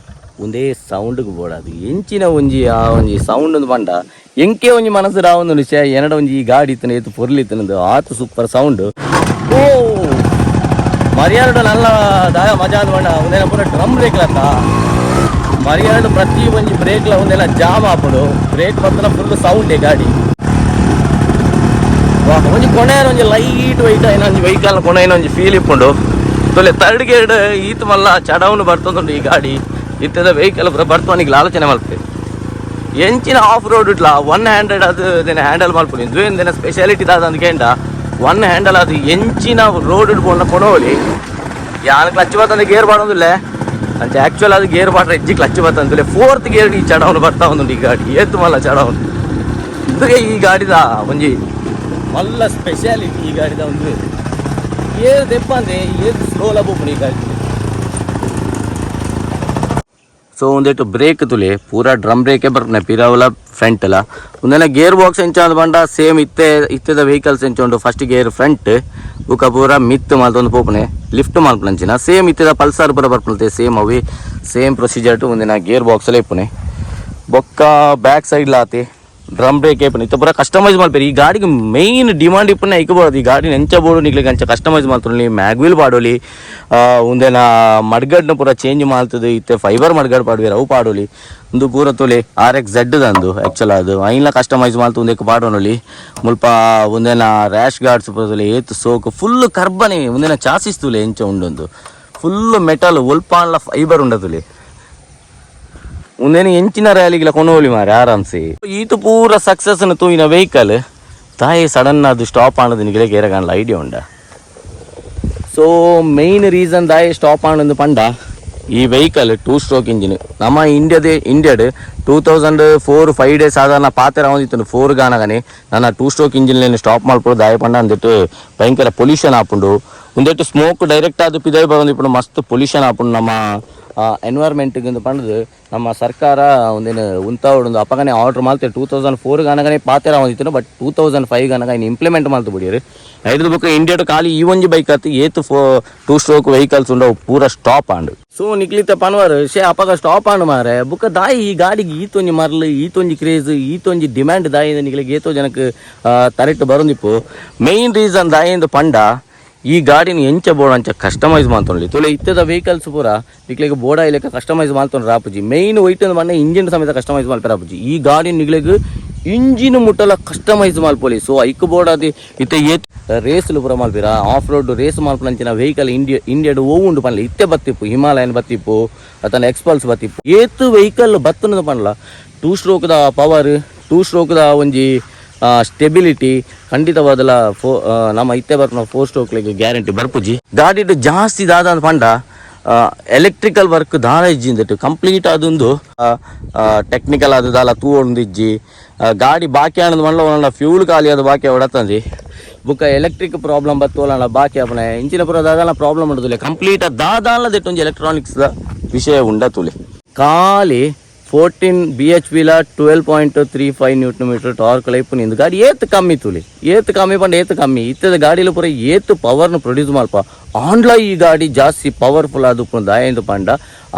ಒಂದೇ ಸೌಂಡ್ಗೆ ಬೋಡದು. ಎಂಚಿನ ಒಂಜಿ ಆ ಒಂಜಿ ಸೌಂಡ್ ಒಂದು ಪಂಡ ಎಂಕೆ ಒಂಜಿ ಮನಸ್ಸು ರಾವೊಂದು ಶೇ ಎನಡ ಒಂಜಿ ಈ ಗಾಡಿ ಇತ್ತನ ಏತು ಪೊರ್ಲು ಇತ್ತನದು, ಆತು ಸೂಪರ್ ಸೌಂಡ್. ಓ ಮರಿಯಾರಡು ನಲ್ಲ ದಾಯ ಮಜಾ ಅಂದ್ ಪಂಡ ಒಂದೇನ ಪೂರ ಡ್ರಮ್ ಬ್ರೇಕ್ ಲತ್ತ. ಮರಿಯಾರಡು ಪ್ರತಿ ಒಂಜಿ ಬ್ರೇಕ್ಲ ಒಂದೆಲ್ಲ ಜಾಮ್ ಆಪುಂಡು. ಬ್ರೇಕ್ ಬತ್ತನ ಫುಲ್ ಸೌಂಡ್ ಗಾಡಿ. ವಾಹ್, ಒಂಜಿ ಕೊನೆಯ ಒಂಜಿ ಲೈಟ್ ವೈಟ್ అయిన ಒಂಜಿ ವೆಹಿಕಲ್ ಕೊನೆಯ ಒಂಜಿ ಫೀಲ್ ಇಪ್ಪುಂಡು ತೊಲೆ. ಥರ್ಡ್ ಗೇರ್ ಈತ್ ಮಲ್ಲ ಚಡವನು ಬರ್ತದುಂಡು ಈ ಗಾಡಿ. ಇತ್ತದ ವೆಹಿಕಲ್ ಪೂರ ಬರ್ತವನಿಗೆ ಆಲೋಚನೆ ಮಲ್ಪೆ. ಎಂಚಿನ ಆಫ್ ರೋಡ್ ಇಟ್ಲ ಒನ್ ಹ್ಯಾಂಡೆಡ್ ಅದು ಹ್ಯಾಂಡಲ್ ಮಲ್ಪುನಿ. ಇಂದು ಸ್ಪೆಷಾಲಿಟಿ ದಾದ ಅಂದ್ ಕೇಂಡ, ಒನ್ ಹ್ಯಾಂಡಲ್ ಅದು ಎಂಚಿನ ರೋಡ್ ಪೋಂಡ ಕೊನೋಲಿ. ಯಾನ್ ಕ್ಲಚ್ ಬತ್ತಂದ್ರೆ ಗೇರ್ ಬಾಡೊಂದಿಲ್ಲ ಅಂಚ. ಆಕ್ಚುಲ್ ಅದು ಗೇರ್ ಬಾಟ್ರೆ ಎಜ್ಜಿ ಕ್ಲಚ್ ಬತ್ತಂದ್ರೆ ಫೋರ್ತ್ ಗೇರ್ ಈ ಚಡವನು ಬರ್ತಾ ಒಂದುಂಡು ಈ ಗಾಡಿ. ಏತ್ ಮಲ್ಲ ಚಡವನು! ಇಂದುಗೆ ಈ ಗಾಡಿದ ಒಂಜಿ ಮಲ್ಲ ಸ್ಪೆಷಾಲಿಟಿ. ಈ ಗಾಡಿದ ಒಂದು ಏರ್ ದೆಪ್ಪ ಅಂದ್ರೆ ಏರ್ ಸ್ಲೋಲ ಪೋಪುಂಡು ಈ ಗಾಡಿ. ಸೊ ಒಂದೇಟು ಬ್ರೇಕ್ ತುಲೆ, ಪೂರಾ ಡ್ರಮ್ ಬ್ರೇಕೇ ಬರ್ಪುನೆ ಪಿರಾವುಲ ಫ್ರಂಟ್ ಲ. ಒಂದೆಲ್ಲ ಗೇರ್ ಬಾಕ್ಸ್ ಎಂಚ ಅಂದ್ ಪಂಡ ಸೇಮ್ ಇತ್ತೆ ಇತ್ತೆದ ವೆಹಿಕಲ್ಸ್ ಎಂಚ ಉಂಡು, first gear front, ಬುಕ್ಕ ಪೂರ ಮಿತ್ ಮಲ್ತೊಂದು ಪೋಪುನೆ, ಲಿಫ್ಟ್ ಮಲ್ಪುನಂಚಿನ. ಸೇಮ್ ಇತ್ತೆದ ಪಲ್ಸರ್ ಪೂರ ಬರ್ಪುನತೆ ಸೇಮ್ ಅವಿ same procedure to ಒಂದಿನ ಗೇರ್ ಬಾಕ್ಸ್ ಎಲ್ಲ ಇಪ್ಪುನೆ. ಬೊಕ್ಕ back side lathi Drum brake ಏಪನ ಇತ್ತ ಪೂರ ಕಸ್ಟಮೈಸ್ ಮಲ್ಪೇರು. ಈ ಗಾಡಿಗೆ ಮೇನ್ ಡಿಮಾಂಡ್ ಇಪ್ಪನ ಐಕಬೋದು. ಈ ಗಾಡಿನ ಎಂಚ ಬೋಡು ನಿಕ್ಲೆಗ್ ಅಂಚ ಕಸ್ಟಮೈಸ್ ಮಲ್ತೊಲಿ, ಮ್ಯಾಗ್ ವೀಲ್ ಪಾಡೋಲಿ, ಉಂದೆನ ಮಡ್ಗಡ್ನ ಪೂರ ಚೇಂಜ್ ಮಲ್ತದು. ಇತ್ತೆ ಫೈಬರ್ ಮಡ್ಗಡ್ ಪಾಡುವೆರ್, ಅವು ಪಾಡೋಲಿ. ಉಂದು ಪೂರ ತೋಲೆ, RXZ ದಂದು ಆಕ್ಚುಲ್. ಅದು ಐನ್ಲ ಕಸ್ಟಮೈಸ್ ಮಲ್ತು ಉಂದೆಕ್ ಪಾಡೋನೊಲಿ. ಮುಲ್ಪ ಉಂದೆನ ರ್ಯಾಶ್ ಗಾರ್ಡ್ಸ್ ಪೂರ ತೋಲೆ, ಏತ್ ಸೋಕು. ಫುಲ್ ಕರ್ಬನೆ. ಉಂದೆನ ಚಾಸಿಸ್ ತೂಲೆ ಎಂಚ ಉಂಡೊಂದು. ಫುಲ್ ಮೆಟಲ್, ಒಲ್ಪಾನ್ಲ ಫೈಬರ್ ಉಂಡತುಲೆ. ಉಂದೇನು ಎಂಚಿನ ರ್ಯಾಲಿಗೆಲ್ಲ ಕೊನೋಲಿ ಮಾರೆ ಆರಾಮ್ಸೆ. ಈತು ಪೂರ ಸಕ್ಸಸ್ ತೂಯಿನ ವೆಹಿಕಲ್ ತಾಯಿ ಸಡನ್ ಅದು ಸ್ಟಾಪ್ ಆನದು ನಿಗಲೆ ಏರಗಾನ್ಲ ಐಡಿಯಾ ಉಂಡ? So main reason ದಾಯಿ ಸ್ಟಾಪ್ ಆನಂದು ಪಂಡ, ಈ vehicle two stroke engine. ನಮ್ಮ ಇಂಡಿಯಾದೆ ಇಂಡಿಯಾಡ್ 2004-5 ಡೇ ಸಾಧಾರಣ ಪಾತೆರ ಒಂದಿತ್ತು ಫೋರ್ ಗಾನಗನೆ ನನ್ನ two stroke engine stop ಮಲ್ಪಡು. ದಾಯ ಪಂಡ ಅಂದಿಟ್ಟು ಭಯಂಕರ ಪೊಲ್ಯೂಷನ್ ಆಪುಂಡು. ಉಂದೆಟ್ಟು ಸ್ಮೋಕ್ ಡೈರೆಕ್ಟ್ ಆದ್ ಪಿದೈ ಬರೋದು ಮಸ್ತ್ ಪೊಲ್ಯೂಷನ್ ಆಪುಂಡು ನಮ್ಮ ಎನ್ವೈರ್ಮೆಂಟ್ ಪಂಡದು ನಮ್ಮ ಸರ್ಕಾರ ಒಂದೇನು ಉಂತಾವಡು ಅಪಗನೆ ಆರ್ಡರ್ ಮಲ್ತೆ. 2004 ಗನಗನೆ ಪಾತೆರ ಒಂದಿತ್ತು, ಬಟ್ 2005 ಗನಗ ಇನ್ನು ಇಂಪ್ಲಿಮೆಂಟ್ ಮಲ್ತು ಬಿಡಿಯರು. ಐದು ಬೊಕ್ಕ ಇಂಡಿಯಾಡ್ ಖಾಲಿ ಈ ಒಂಜಿ ಬೈಕ್ ಆತು. ಏತ್ two stroke vehicles ఉండవు, ಪೂರ ಸ್ಟಾಪ್ ಆಂಡ್. ಸೊ ನಿಕ್ಲಿತ ಪನ್ವರ್ ಶೇ ಅಪಗ ಸ್ಟಾಪ್ ಆಂಡ್ ಮಾರೆ. ಬುಕ್ಕ ದಾಯಿ ಈ ಗಾಡಿಗೆ ಈತೊಂಜಿ ಮರ್ಲು, ಈತೊಂಜಿ ಕ್ರೇಜ್, ಈತೊಂಜಿ ಡಿಮ್ಯಾಂಡ್ ದಾಯಿ ನಿಕ್ಲಿಗೆ ಏತೋ ಜನಕ್ಕೆ ತರೆಟ್ ಬರೊಂದಿಪ್ಪು. ಮೇನ್ ರೀಸನ್ ದಾಯಿಂದ ಪಂಡ, ಈ ಗಾಡಿನ ಎಂಚ ಬೋಡ ಅಂಚ ಕಸ್ಟಮೈಸ್ ಮಾತೊಂಡಿ ತುಲೆ. ಇತ್ತದ ವೆಹಿಕಲ್ಸ್ ಪೂರ ನಿಕ್ಲೆಗ್ ಬೋಡ ಇಲೆಕ ಕಸ್ಟಮೈಸ್ ಮಾಲ್ತೊಂಡು ರಾಪುಜಿ. ಮೇನ್ ವೈಟ್ ಮನ್ನ ಇಂಜಿನ್ ಸಮೇತ ಕಸ್ಟಮೈಸ್ ಮಲ್ಪೆ ರಾಪುಜಿ. ಈ ಗಾಡಿ ನಿಗ್ಲೆಗ್ ಇಂಜಿನ್ ಮುಟ್ಟಲ ಕಸ್ಟಮೈಸ್ ಮಲ್ಪೊಲಿ. ಸೊ ಐಕ್ ಬೋಡ ಅದು ಇತ್ತೆ ಏತ್ ರೇಸ್ಲು ಪೂರ ಮಲ್ಪಿರ, off road race ಮಲ್ಪನಂಚಿನ vehicle ಇಂಡಿಯಾಡ್ ಓವು ಉಂಡು ಪನ್ಲೆ. ಇತ್ತೆ ಬತ್ತಿಪ್ಪು ಹಿಮಾಲಯನ್ ಬತ್ತಿಪ್ಪು, ಅತನ ಎಕ್ಸ್ಪಲ್ಸ್ ಬತ್ತಿಪ್ಪು, ಏತ್ ವೆಹಿಕಲ್ ಬತ್ತನದ ಪನ್ಲ. ಟೂ ಸ್ಟ್ರೋಕ್ದ ಪವರ್, ಟೂ ಸ್ಟ್ರೋಕ್ದ ಒಂಜಿ ಸ್ಟೆಬಿಲಿಟಿ ಖಂಡಿತವಾದಲ ನಮ್ಮ ಇತ್ತೆ ಬರ್ಪುನ ಫೋರ್ ಸ್ಟ್ರೋಕ್ಲಿಗೆ ಗ್ಯಾರಂಟಿ ಬರ್ಪುಜಿ. ಗಾಡಿಡ್ ಜಾಸ್ತಿ ದಾದ ಅಂದ್ ಪಂಡ ಎಲೆಕ್ಟ್ರಿಕಲ್ ವರ್ಕ್ ದಾಲ ಇಜ್ಜಿ. ಕಂಪ್ಲೀಟ್ ಅದೊಂದು ಟೆಕ್ನಿಕಲ್ ಅದು ದಾಲ ತೂವೊಂದು ಇಜ್ಜಿ. ಗಾಡಿ ಬಾಕಿ ಆನಂದ್ ಮಲ್ಲ ಫ್ಯೂಲ್ ಖಾಲಿ ಅದು ಬಾಕಿ ಅವಡತ್ತಂದಿ. ಬುಕ್ಕ ಎಲೆಕ್ಟ್ರಿಕ್ ಪ್ರಾಬ್ಲಮ್ ಬತ್ತೋಲಲ್ಲ ಬಾಕಿ ಆಪನೆ ಇಂಚಿನ ಪುರ ದಾದಾಲ ಪ್ರಾಬ್ಲಮ್ ಉಂಟುಲೆ. ಕಂಪ್ಲೀಟ್ ದಾದಾಲ ದೆಟ್ಟು ಒಂಜಿ ಎಲೆಕ್ಟ್ರಾನಿಕ್ಸ್ the ವಿಷಯ ಉಂಡ ತುಲೆ. ಖಾಲಿ 14 BHP ಲ 12.35 Newton meter torque ಲೈಪ್ ನಿಂದು ಗಾಡಿ ಏತ್ ಕಮ್ಮಿ ತುಲಿ. ಏತ್ ಕಮ್ಮಿ ಪಂಡ ಏತ್ ಕಮ್ಮಿ. ಇತ್ತದ ಗಾಡಿಲು ಪೂರ ಏತ್ ಪವರ್ನ ಪ್ರೊಡ್ಯೂಸ್ ಮಲ್ಪ ಆಂಡ್ಲ ಈ ಗಾಡಿ ಜಾಸ್ತಿ ಪವರ್ಫುಲ್ ಆದ ದಾಯಂದು ಪಂಡ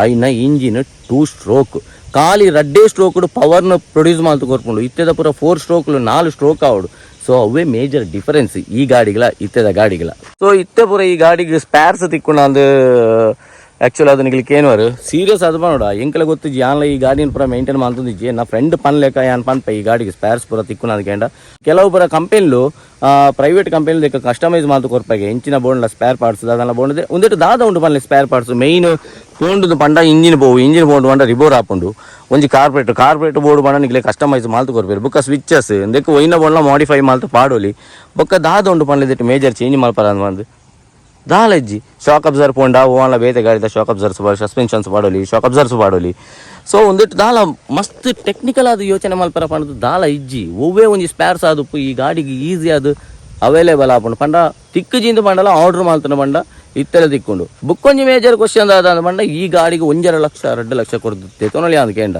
ಐನ engine two stroke. ಖಾಲಿ ರಡ್ಡೇ ಸ್ಟ್ರೋಕ್ ಪವರ್ನ ಪ್ರೊಡ್ಯೂಸ್ ಮಲ್ತು ಕೊರ್ಪುಂಡು. ಇತ್ತದ ಪೂರ ಫೋರ್ ಸ್ಟ್ರೋಕ್ಲು, ನಾಲ್ ಸ್ಟ್ರೋಕ್ ಆವಡು. ಸೊ ಅವೇ ಮೇಜರ್ ಡಿಫರೆನ್ಸ್ ಈ ಗಾಡಿಗಳ ಇತ್ತದ ಗಾಡಿಗಳ. ಸೊ ಇತ್ತೆ ಪೂರ ಈ ಗಾಡಿಗೆ ಸ್ಪೇರ್ಸ್ ತಿಕ್ಕೊಂಡ ಅಂದು ಆಕ್ಚುಲಿ ಅದು ನಿಗ್ಲಿಕ್ಕೆ ಏನು ಸೀರಿಯಸ್ ಅದು ಪನೋಡ ಎಂಕಲ ಗೊತ್ತಿಜ್ಜಿ. ಯಾನ್ಲ ಈ ಗಾಡಿನ ಪೂರ ಮೇಂಟೈನ್ ಮಾಡ್ತಂದಿಜ್ಜಿ. ನಾ ಫ್ರೆಂಡ್ ಪನ್ಲೆಕ್ಕ ಯಾನ್ ಪನ್ಪ ಈ ಗಾಡಿಗೆ ಸ್ಪೇರ್ಸ್ ಪೂರ ತಿಕ್ಕುನ ಅದಕ್ಕೆ. ಕೆಲವು ಪೂರ ಕಂಪೆನಿಲು, ಪ್ರೈವೇಟ್ ಕಂಪೆನಿ ಕಸ್ಟಮೈಸ್ ಮಾತು ಕೊರ್ಪಾಗೆ. ಇಂಚಿನ ಬೋಂಡ್ಲ ಸ್ಪೇರ್ ಪಾರ್ಟ್ಸ್ ದಾದನ ಬೋಂಡ್ ಒಂದಿಟ್ಟು ದಾದ ಉಂಟು ಪನ್ಲೆ. Spare parts main ಪೋಂಡುದು ಪಂಡ ಇಂಜಿನ್ ಪೋವು. ಇಂಜಿನ್ ಪೋಂಡು ಪಂಡ ರಿಬೋರ್ ಆಪುಂಡು. ಒಂಜಿ carburettor, carburettor board ಪಂಡ ನಿಕ್ಲೆ ಕಸ್ಟಮೈಸ್ ಮಾಲ್ತು ಕೊರ್ಪೇರು. ಬೊಕ್ಕ ಸ್ವಿಚಸ್ ಇಂದಕ್ಕೆ ಒಯ್ನ ಬೋಂಡ್ಲ ಮಾಡಿಫೈ ಮಾಲ್ತು ಪಾಡೋಲಿ. ಬೊಕ್ಕ ದಾದ ಉಂಟು ಪನ್ಲೆ ಮೇಜರ್ ಚೇಂಜ್ ಮಲ್ಪರ ಅಂದ್ ದಾಲಜ್ಜಿ. ಶಾಕ್ ಅಬ್ಸರ್ವ್ ಪೋಂಡ ಓನ್ಲ ಬೇತೆ ಗಾಡಿದ shock observes, suspensions ಪಾಡೋಲಿ, shock observes ಪಾಡೋಲಿ. So ಒಂದಿಟ್ಟು ದಾಲ ಮಸ್ತ್ ಟೆಕ್ನಿಕಲ್ ಆದ ಯೋಚನೆ ಮಲ್ಪರ ಪಂಡದು ದಾಲ ಇಜ್ಜಿ. ಒವ್ವೇ ಒಂಜಿ ಸ್ಪೇರ್ಸ್ ಆದುಪ್ಪು ಈ ಗಾಡಿಗೆ ಈಸಿ ಅದು ಅವೈಲೇಬಲ್ ಆಪುಂಡು ಪಂಡ ತಿಕ್ಕು ಜಿಂದು ಪಂಡಲ ಆರ್ಡರ್ ಮಲ್ತನ ಪಂಡ ಇತ್ತೆಲ್ಲ ತಿಕ್ಕೊಂಡು. ಬುಕ್ಕೊಂಜಿ ಮೇಜರ್ ಕ್ವಶನ್ ದಾದ ಪಂಡ, ಈ ಗಾಡಿಗೆ 1.5 ಲಕ್ಷ 2 ಲಕ್ಷ ಕೊರ್ದು ತೊನಲಿ ಅಂದ್ ಕೇಂಡ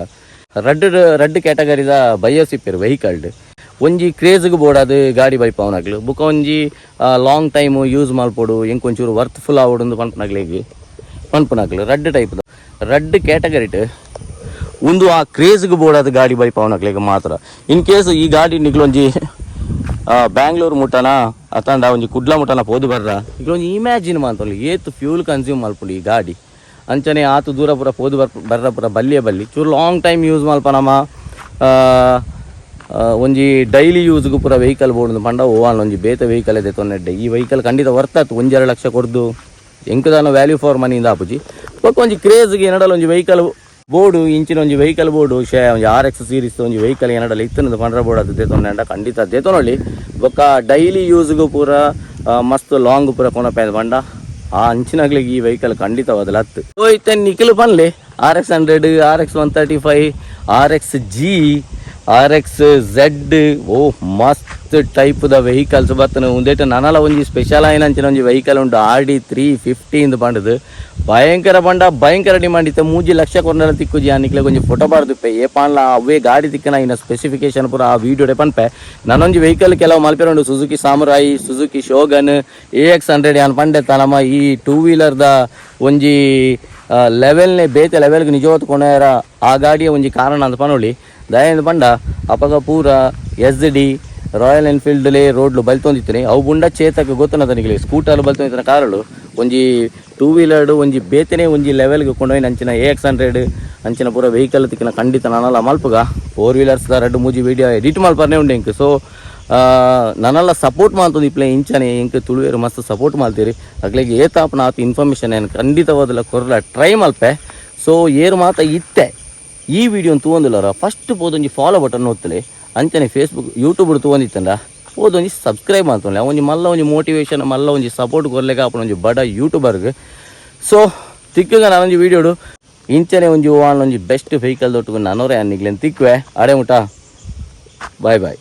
ರಡ್ಡು ರಡ್ಡು ಕ್ಯಾಟಗರಿದ ಬಯಸ್ ಇಪ್ಪೆರು ವೆಹಿಕಲ್ಡ್. ಒಂಜಿ ಕ್ರೇಜ್ಗೆ ಬೋಡಾದು ಗಾಡಿ ಬೈಪಾವನಾಗ್ಲು, ಬುಕ್ಕ ಒಂಜಿ long time use ಮಲ್ಪೊಡು, ಎಂಕ್ ಒಂಚೂರು ವರ್ತ್ಫುಲ್ ಆವೊಡು ಪನ್ಪುನಗ್ಲಿಗೆ ಪನ್ಪುನಕ್ಲು. ರಡ್ಡು ಟೈಪ್ ರಡ್ಡು ಕ್ಯಾಟಗರಿಟ್. ಒಂದು ಆ ಕ್ರೇಜ್ಗೆ ಬೋಡಾದ ಗಾಡಿ ಬೈಪಾವನಕ್ಲಿಗೆ ಮಾತ್ರ. ಇನ್ ಕೇಸ್ ಈ ಗಾಡಿ ನಿಗ್ಲೊಂಜಿ ಬ್ಯಾಂಗ್ಳೂರ್ ಮುಟ್ಟನ ಅತ್ತಾಂಡ ಒಂಜಿ ಕುಡ್ಲ ಮುಟ್ಟನ ಪೋದು ಬರ್ರ, ಒಂಜಿ ಇಮ್ಯಾಜಿನ್ ಮಾತೊಲಿ ಏತ್ ಫ್ಯೂಲ್ ಕನ್ಸ್ಯೂಮ್ ಮಲ್ಪುಂಡು ಈ ಗಾಡಿ. ಅಂಚನೆ ಆತು ದೂರ ಪೂರ ಪೋದು ಬರ್ ಬರ್ರ ಪೂರ ಬಲ್ಲಿಯೇ ಬಲ್ಲಿ. ಚೂರು long time use ಮಲ್ಪನಮ, ಒಂಜಿ ಡೈಲಿ ಯೂಸ್ಗೆ ಪೂರ ವೆಹಿಕಲ್ ಬೋಡು ಪಂಡ ಓವಾನ್ ಒಂಜಿ ಬೇತೆ ವೆಹಿಕಲ್ ಇದೆ ತೊನ್ನೆಡ್ಡೆ. ಈ ವೆಹಿಕಲ್ ಖಂಡಿತ ವರ್ತ್ ಆತು. 1.5 ಲಕ್ಷ ಕೊರ್ದು ಎಂಕದಾನ ವ್ಯಾಲ್ಯೂ ಫಾರ್ ಮನಿಯಿಂದ ಆಪುಜಿ. ಬೊಕ್ಕ ಒಂಜಿ ಕ್ರೇಜ್ಗೆ ಏನಡಲ ಒಂಜಿ ವೆಹಿಕಲ್ ಬೋರ್ಡು, ಇಂಚಿನ ಒಂಜಿ ವೆಹಿಕಲ್ ಬೋರ್ಡು, ಶೇ ಒಂಜಿ RX series ಒಂಜಿ ವೆಹಿಕಲ್ ಏನಡಲ ಇತ್ತನದು ಪಂಡ್ರ ಬೋರ್ಡ್ ಅದು ದೇತೊಂಡ ಖಂಡಿತ ದೇತೊನೊಳ್ಳಿ. ಬೊಕ್ಕ ಡೈಲಿ ಯೂಸ್ಗೂ ಪೂರ ಮಸ್ತ್ ಲಾಂಗ್ ಪೂರ ಕೊನಪೆ ಪಂಡ ಆ ಅಂಚಿನಾಗ್ಲಿಗೆ ಈ ವೆಹಿಕಲ್ ಖಂಡಿತವಾದಲ ಹತ್ತು. ಸೊ ಇತ್ತೆ Nikhil ಪನ್ಲೆ, RX 100, RX 135, RXG, RXZ, ಓ ಮಸ್ತ್ type the vehicles ಬತ್ತನ. ಉಂದೇಟ ನನಲ ಒಂಜಿ ಸ್ಪೆಷಲ್ ಆಯಿನ ಅಂಚಿನ ಒಂಜಿ ವೆಹಿಕಲ್ ಉಂಟು, RD 350 ಇಂದು ಪಂಡದು. ಭಯಂಕರ ಪಂಡ ಭಯಂಕರ ಡಿಮಾಂಡ್ ಇತ್ತೆ. 3 ಲಕ್ಷ ಕೊರ್ನಲ ತಿಕ್ಕುಜಿ. ನಿಕ್ಲೆ ಒಂಜಿ ಫೋಟೋ ಬಾರ್ದುಪ್ಪೆ. ಏ ಪಾನ್ಲ ಅವೇ ಗಾಡಿ ತಿಕ್ಕನ ಇನ್ನ ಸ್ಪೆಸಿಫಿಕೇಶನ್ ಪೂರ ಆ ವೀಡಿಯೋ ಪನ್ಪೆ. ನಾನೊಂಜಿ ವೆಹಿಕಲ್ ಕೆಲವು ಮಲ್ಪೆರೆ ಉಂಡು, Suzuki samurai, Suzuki Shogun, AX 100. ಯಾನ್ ಪಂಡೆ ನಮ್ಮ ಈ ಟೂ ವೀಲರ್ದ ಒಂಜಿ ಲೆವೆಲ್ನೆ ಬೇತೆ ಲೆವೆಲ್ಗೆ ನಿಜವತ್ತು ಕೊನೆಯರ ಆ ಗಾಡಿಯ ಒಂಜಿ ಕಾರಣ ಅಂತ ಪನೊಳಿ. ದಾಯೆಂದ್ ಪಂಡ ಅಪಗ ಪೂರ ಎಸ್ ಡಿ ರಾಯಲ್ ಎನ್ಫೀಲ್ಡ್ಲೇ ರೋಡ್ಲು ಬಲ್ತೊಂದಿತ್ತನೆ. ಅವು ಬುಂಡ ಚೇತಕ್ ಗೊತ್ತುನದ ನಿಗಲೆ ಸ್ಕೂಟರ್ ಬಲ್ತೊಂದಿತ್ತಿನ ಕಾರಳು. ಒಂಜಿ ಟೂ ವೀಲರ್ಡ್ ಒಂಜಿ ಬೇತೆನೇ ಒಂಜಿ ಲೆವೆಲ್ಗೆ ಕೊಂಡೋಯಿನ ಅಂಚಿನ ಎ ಎಕ್ಸ್ 100 ಅಂಚಿನ ಪೂರ ವೆಹಿಕಲ್ ತಿಕ್ಕಿನ ಖಂಡಿತ ನನಲ ಮಲ್ಪುಗ. ಫೋರ್ ವೀಲರ್ಸ್ ರಡ್ಡ್ ಮೂಜಿ ವಿಡಿಯೋ ಎಡಿಟ್ ಮಲ್ಪರ್ನೇ ಉಂಡು ಎಂಕ್. ಸೊ ನನಲ ಸಪೋರ್ಟ್ ಮಲ್ತೊಂದು ಇಪ್ಲೆ. ಇಂಚನೆ ಎಂಕ್ ತುಳುವೆರ್ ಮಸ್ತ್ ಸಪೋರ್ಟ್ ಮಲ್ತೀರಿ. ಅಕ್ಲೆಗ್ ಏತಾಪುನ ಆತ್ ಇನ್ಫಾರ್ಮೇಷನ್ ಏನು ಖಂಡಿತವಾದಲ ಕೊರ್ಲ ಟ್ರೈ ಮಲ್ಪೆ. ಸೊ ಏರು ಮಾತ ಇತ್ತೆ ಈ ವಿಡಿಯೋನ್ ತೂವೊಂದುಲ್ಲರ, ಫಸ್ಟ್ ಪೋದೊಂಜಿ ಫಾಲೋ ಬಟನ್ ಒತ್ತಲೆ. ಅಂಚನೆ ಫೇಸ್ಬುಕ್, ಯೂಟ್ಯೂಬ್ ತೂವೊಂದಿತ್ತಂಡ ಪೋದೊಂಜಿ ಸಬ್ಸ್ಕ್ರೈಬ್ ಮಲ್ತೊನ್ಲೆ. ಒಂಜಿ ಮಲ್ಲ ಒಂಜಿ ಮೋಟಿವೇಶನ್, ಮಲ್ಲ ಒಂಜಿ ಸಪೋರ್ಟ್ ಕೊರ್ಲೆಕ ಆಪುನ ಒಂಜಿ ಬಡ ಯೂಟ್ಯೂಬರ್ಗ್. ಸೊ ತಿಕ್ಕುಗ ನಾನೊಂಜಿ ವಿಡಿಯೋಡು. ಇಂಚನೆ ಒಂಜಿ ಒಂಜಿ ಬೆಸ್ಟ್ ವೆಹಿಕಲ್ ದೊಟ್ಟುಗು ನನೊರೆ ನಿಗ್ಲೆನ್ ತಿಕ್ಕುವೆ. ಅಡೆ ಮುಟ ಬಾಯ್ ಬಾಯ್.